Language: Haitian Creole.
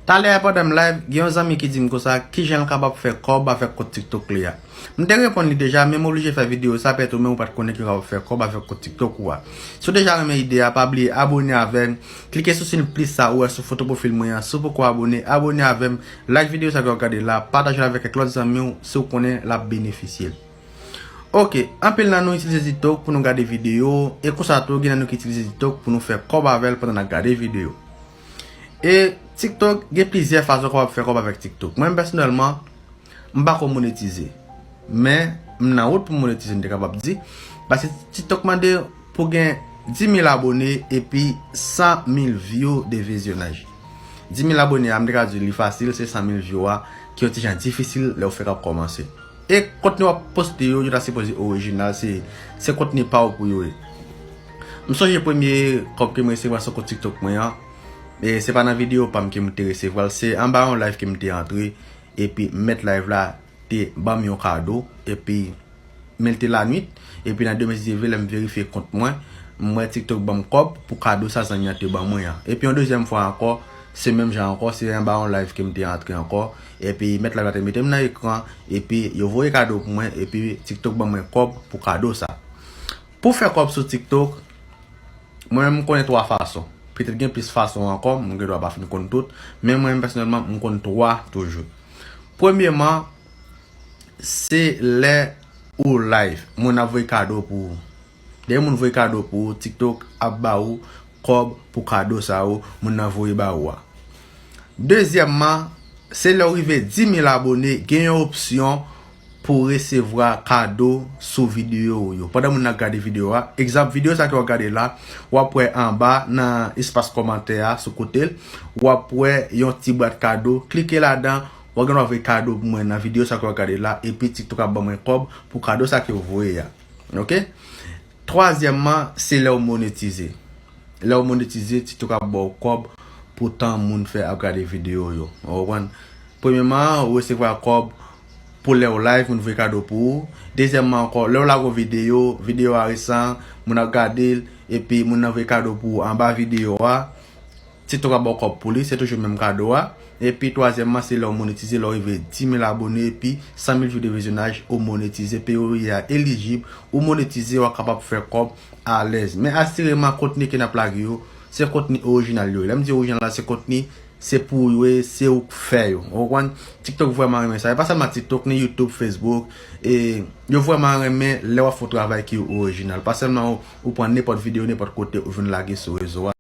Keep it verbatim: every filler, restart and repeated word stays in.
Talè a pandan m live, gen yon zanmi ki di m konsa, kijan l kapab fè kòb avèk kont TikTok li a. M te reponn li deja, men m oblije fè videyo sa, pèt ou menm ou pa t konnen ki w kapab fè kòb avèk kont TikTok ou a. Si w deja renmen ide a, pa bliye abone avè m, klike sou siy plis sa ou wè sou foto pwofil mwen an. Si w poko abone, abone avè m, like videyo sa ke w ap gade la, pataje l avèk kèk lòt zanmi w si w konnen l ap benefisye l. Ok, anpil nan nou itilize TikTok pou nou gade videyo, e konsa tou gen nan nou ki itilize TikTok pou nou fè kòb avè l pandan n ap gade videyo. E TikTok, gen plizyè fason w kapab fè kòb avèk TikTok. Mwen pèsonèlman, m pa ko monetize. Men, m nan wout pou m monetize, m te kapab di. Paske TikTok mande pou gen dis mil abone epi san mil view de vizyonaj. Dis mil abone a, m te ka di li fasil, se san mil view a, ki yon ti jan difisil lè w fèk ap kòmanse. E kontni w ap poste yo, yo ta sipoze orijinal, se, se kontni pa w pou yo ye. M sonje premye kòb ke m resevwa sou kont TikTok mwen an, e se pa nan videyo pa m ke m te resevwa l, se anba yon live ke m te antre, epi mèt live la te ban m yon kado, epi men l te lanwit, epi nan demen si Dye vle, lè m verifye kont mwen, m wè TikTok ban m kòb pou kado sa zanmi an te ban mwen an. Epi yon dezyèm fwa ankò, se menm jan ankò, se anba yon live ke m te antre ankò, epi mèt live la te mete m nan ekran, epi yo voye kado pou mwen, epi TikTok ban mwen kòb pou kado sa. Pou fè kòb sou TikTok, mwen menm m konnen twa fason. Petèt gen plis fason ankò, m gen dwa pa fin konn tout, men mwen menm pèsonèlman, m konn twa toujou. Premyeman, se lè ou live, moun ap voye kado pou ou. Lè moun voye kado pou ou, TikTok ap ba ou kòb pou kado sa yo moun nan voye ba ou a. Dezyèmman, se lè w rive dis mil abone, gen yon opsyon pou w resevwa kado sou videyo ou yo. Pandan moun nan ap gade videyo a, egzanp, videyo sa ke w ap gade la, w ap wè anba nan espas kòmantè a, sou kote l, w ap wè yon ti bwat kado, klike ladan, w ap gen dwa voye kado pou mwen nan videyo sa ke w ap gade la, epi TikTok ap ban mwen kòb pou kado sa ke w voye a. Ok? Twazyèmman, se lè w monetize. Lè w monetize, TikTok ap ba w kòb pou tan moun fè ap gade videyo yo. Ou konprann? Premyeman, ou resevwa kòb pou lè w live, moun voye kado pou ou. Dezyèmman ankò, lè w lage yon videyo, videyo a resan, moun ap gade l, epi moun nan voye kado pou ou anba videyo a. TikTok ap ba w kòb pou li, se toujou menm kado a. Epi twazyèmman, se lè w monetize, lè w rive dis mil abone, epi san mil jou de vizyonaj, ou monetize, P O I a elijib, ou monetize, w ap kapab fè kòb alèz. Men asireman, kontni ke n ap lage yo, se kontni orijinal yo. Lè m di orijinal la, se kontni, se pou ou yo ye, se ou k fè yo. Ou konprann? TikTok vrèman renmen sa. E pa sèlman TikTok, ni YouTube, Facebook, e yo vrèman renmen lè w ap fè yon travay ki orijinal. Pa sèlman ou, ou pran nenpòt videyo, nenpòt kote, ou vin lage sou rezo a.